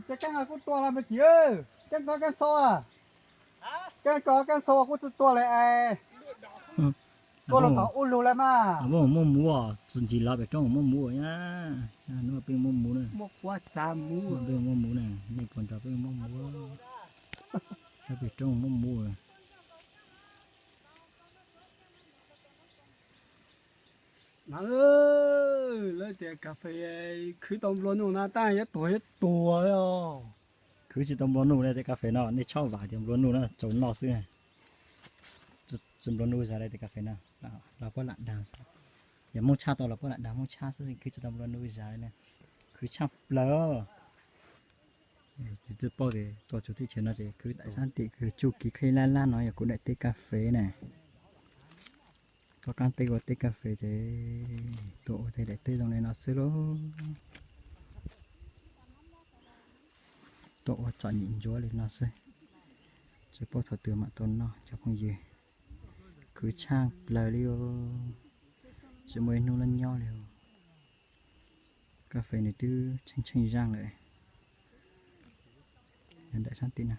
Ces keeb kuj tua los me kwv, keeb kov keeb xo, keeb kov keeb xo kuj tsis tua li es. Tua los tom ub lug lawm mas. Muaj muaj muv, tsis ncig los pem roob muaj muv na. Hnub peb muaj muv na. Muaj quav txav muv. Peb muaj muv na, nej puas nrog peb muaj muv? Pem roob muaj muv. Lawv tias kas fes khwv tau nplua nuj na, tab yuav tuag yuav tuag os. Khwv tsis tau nplua nuj li tias kas fes no, nej txhob vam tias nplua nuj na, tsaus noj xwb. Tsis nplua nuj zas li tias kas fes no, los puab lam dag. Yog Hmoob Tshaj tau los puab lam dag Hmoob Tshaj xwb, khwv tsis tau nplua nuj zas li na. Khwv tshaj plaws. Tsis txawj paub tias tuaj txug teb chaws no ces khwv daim sab tim kws tsuj kiv qhib laj laj no yog kuv daim teb kas fes na. Tuaj qaab teb ua teb kas fes ces tuaj ua tej daim teb zoo li no xwb lauj. Tuaj ua txom nyem ntsuav li no xwb. Tsis paub thaum twg mam tau noj cov phooj ywg. Khwv tshaj plaws li os. Tsis muaj ib hnub loj nyob li os. Kas fes nws twb tsheej tsheej zaaj lawm. Yog daim sab tim no.